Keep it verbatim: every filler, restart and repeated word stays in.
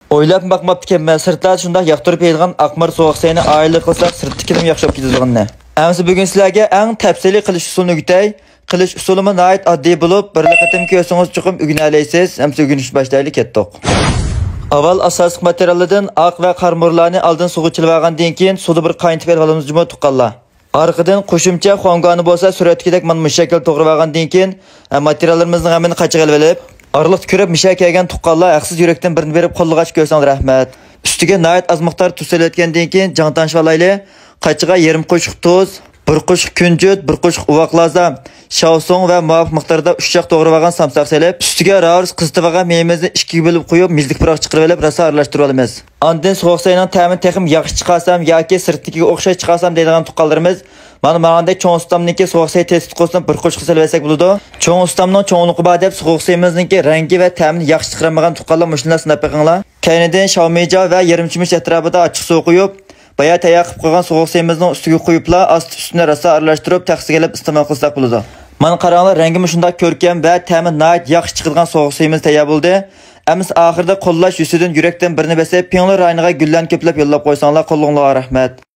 ئويلاپمۇ باقماپتىكەنمەن، سىرتلاردا شۇنداق ياقتۇرۇپ يەيدىغان ئاق مار سوغۇق سەينى ئائىلىدە قىلساق، سىرتتىكىنىمۇ ياخشى بولۇپ كېتىدىغىنىنى. ئەمىسە بۈگۈن سىلەرگە ئەڭ تەپسىلىي قىلىش ئۇسۇلىنى ئۆگىتەي. قىلىش ئۇسۇلىمۇ ناھايىتى ئاددىي بولۇپ، بىرلا قېتىم كۆرسىڭىز چوقۇم ئۆگىنەلەيسىز. ئەمىسە ئۆگىنىشنى باشلايلى، كەتتۇق. ئاۋۋال ئاساسلىق ماتېرىيالدىن ئاق ۋە قارا مۇرلارنى ئالدىن سۇغا چىلىۋالغاندىن كېيىن، سۇدا بىر قاينىتىپ ئېلىپ ئالىمىز جۇمۇ تۇغقانلار. ئارقىدىن قوشۇمچە خۇاڭگۇانى بولسا سۈرەتتىكىدەك مانا مۇشۇ شەكىلدە توغرىۋالغاندىن كېيىن، ھە، ماتېرىياللىرىمىزنىڭ ھەممىنى قاچىغا ئېلىۋېلىپ، ئارىلىقتا كۆرۈپ مۇشۇ يەرگە كەلگەن تۇغقانلار ھەقسىز يۈرەكتىن بىرنى بېرىپ قوللىغاچ كۆرسەڭلار رەھمەت. ئۈستىگە ناھايىتى ئاز مىقدار تۇز سېلىۋەتكەندىن كېيىن جاڭ تەڭشىۋالايلى. قاچىغا يېرىم قوشۇق تۇز، بىر قوشۇق كۈنجۈت، بىر قوشۇق ئۇۋاق لازا، شاۋسۇڭ ۋە مۇۋاپىق مىقداردا ئۇششاق توغرىۋالغان سامساق سېلىپ، ئۈستىگە راۋرۇس قىزىتىۋالغان مېيىمىزنى ئىككىگە بۆلۈپ قويۇپ، مېزىلىك پۇراق چىقىرىۋېلىپ، راسا ئارىلاشتۇرۇۋالىمىز. ئاندىن سوغۇق سەينىڭ تەمىنى تېخىمۇ ياخشى چىقارسام ياكى سىرتتىكىگە ئوخشاش چىقارسام دەيدىغان تۇغقانلىرىمىز مانا ماڭاندەك چوڭ ئۇستامنىڭكى سوغۇق سەي تېستىتقۇسىنى بىر قوشۇققا سېلىۋەتسەك بولىدۇ. چوڭ ئۇستامنىڭ چوڭلۇقى بار دەپ سوغۇق سەيىمىزنىڭكى رەڭگى ۋە تەمىنى ياخشى چىقىرالمىغان تۇغقانلار مۇشۇنداق سىناپ بېقىڭلار. كەينىدىن شاۋمىجياۋ ۋە يېرىم چۆمۈچ ئەتراپىدا ئاچچىق سۇ قۇيۇپ، بايا تەييار قىلىپ قويغان سوغۇق سەيىمىزنىڭ ئۈستىگە قۇيۇپلا، ئاستى ئۈستىنى راسا ئارىلاشتۇرۇپ، تەخسىگە ئېلىپ ئىستېمال قىلساق بولىدۇ. مانا قاراڭلار، رەڭگىمۇ شۇنداق كۆركەم ۋە تەمى ناھايىتى ياخشى چىقىدىغان سوغۇق سەيىمىز تەييار بولدى. ئەمىسە ئاخىرىدا قوللاش يۈزىسىدىن يۈرەكتىن بىرنى بېسىپ، پىڭلې رايونىغا گۈللەرنى كۆپلەپ يوللاپ قويساڭلار، قوللىرىڭلارغا رەھمەت.